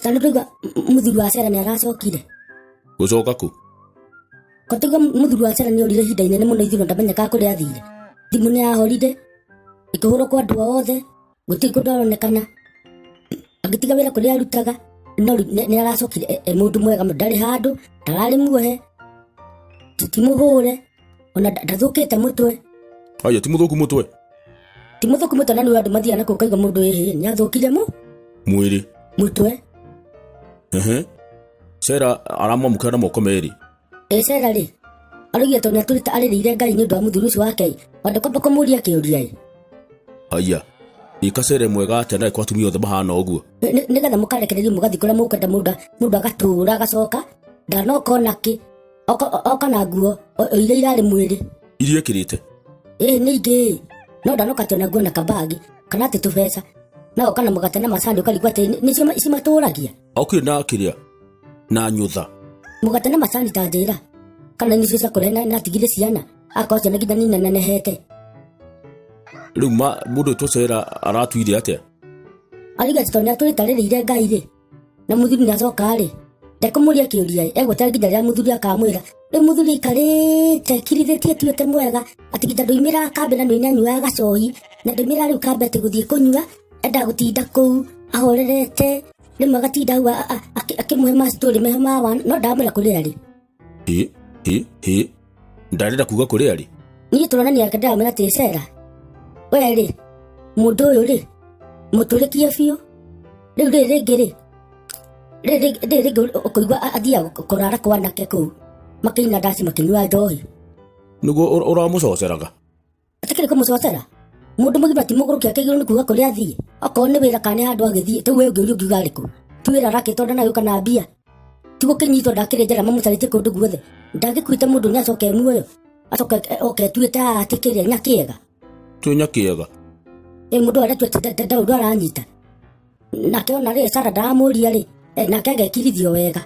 Tondũ ndũigua mũthuri wa Sera nĩ aracokire. Gũcoka kũ? Kotigua mũthuri wa Sera nĩ orire ihinda inene mũno ithuĩ ndamenyekaga kũrĩa athire. Thimũ nĩ yahorire, ĩkĩhũrwo kwa andũ othe, gũtirĩ kũndũ aronekana. Agĩtiga wĩra kũrĩa arutaga, no rĩu nĩ aracokire e mũndũ mwega mũno, ndarĩ handũ, ndararĩ muohe, ti mũhũre, ona ndathũkĩte mũtwe. Aya ti mũthũku mũtwe. Ti mũthũku mũtwe na nĩ andũ mathiaga na kũu ũkaigua mũndũ ĩhĩ nĩ athũkire mũ Mwĩrĩ. mũtwe. Ehe. Sera aramwamũkĩra na moko merĩ. Ĩ Sera rĩ, araugire tondũ nĩatũrĩte arĩrĩire Ngai nĩ ũndũ wa mũthuri ũcio wake ĩ, wanda kwamba kũmũria kĩũria ĩ. Aya. Ĩ kacere mwega atĩa na kwa atumia othe mahana ũguo? Nĩgetha mũkarekererio mũgathiĩ kũrĩa mũkwenda mũndũ mũndũ agatũra agacoka ndanoka ona kĩ oka na nguo o iria irarĩ mwĩrĩ. Iria ekĩrĩte? Ĩ nĩ ingĩ ĩ, no ndanoka atĩ ona nguo na kabagi kana atĩ tũbeca no oka na mũgate na macani ũkarigwo atĩ nĩcio cimatũragia. Okire na kĩrĩa? Na nyũtha. Mũgate na macani ta njĩra kana nĩcio cia kũrehe na atigire ciana akorwo ciana nginya nĩ nenehete. Rĩu ma mũndũ wĩtwo Sera aratuire atĩa? Arauga atĩ tondũ nĩatũrĩte arĩrĩire Ngai rĩ, na mũthuri nĩacoka rĩ, ndekũmũria kĩũria ĩ, egweterera nginya rĩrĩa mũthuri akamwĩra. Rĩu mũthuri aikarĩte akirithĩtie atuĩte mwega atĩ nginya ndoimĩraga kambĩ na nĩ anyuaga gacohi na ndoimĩraga rĩu kambĩ atĩ gũthiĩ kũnyua endaga gũtinda kũu ahorerete rĩmwe agatinda hau akĩmũhe ma story meho ma wana no ndamwĩra kũrĩa arĩ. Hĩ hĩ hĩ ndarenda kuga kũrĩa arĩ. Niĩ tũronania yake ndĩramwĩra atĩ Sera we rĩ mũndũ ũyũ rĩ mũtũrĩkie biũ rĩu rĩrĩ rĩngĩ rĩ rĩrĩ rĩrĩ rĩngĩ ũkũigua athiaga kũrara kwa anake kũu makĩina ndaci makĩnyua njohi. Nĩguo ũramũcoceraga? Atikĩrĩ kũmũcocera mũndũ mũgima ti mũgũrũki akĩagĩrĩirwo nĩ kuga kũrĩa athiĩ okorwo nĩ wĩra kana nĩ handũ agĩthiĩ rĩu we ũngĩũria ũngiuga arĩkũ ti wĩra arakĩtwo ndanagĩũka na mbia ti gũkĩnyitwo ndakĩrĩ njera mamũcarĩtie kũndũ guothe ndangĩkuĩte mũndũ nĩ acoke muoyo acoke oke atuĩte atĩ kĩrĩa nyakĩega Twĩ nyakĩega. Ĩ mũndũ aretua atĩ aranyita nake ona rĩ Sara ndamũria rĩ nake agekirithio wega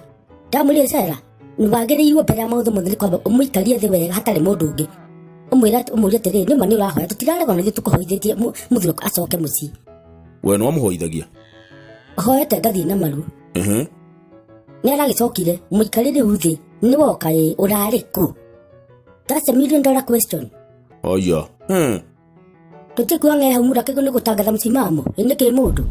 ndamũria Sara wagĩrĩirwo mbere ya maũndũ mothe nĩ kwamba ũmũikarie thĩ wega hatarĩ mũndũ ũngĩ ũmwĩre ũmũrie atĩrĩrĩ nĩma nĩ ũrahoya tũtiraregwo na ithuĩ tũkũhoithĩtie mũthuri acoke mũciĩ. We nĩ wamũhoithagia? Hoete ngathiĩ na maru. Ehe. Nĩ aragĩcokire mũikarĩ rĩu thĩ nĩ woka ĩ ũrarĩ kũ? That's a million dollar question. Aya. Tũtikuwa ng'e hau mũndũ akĩgwo nĩ gũtangatha msimamo ĩ nĩkĩ mũndũ?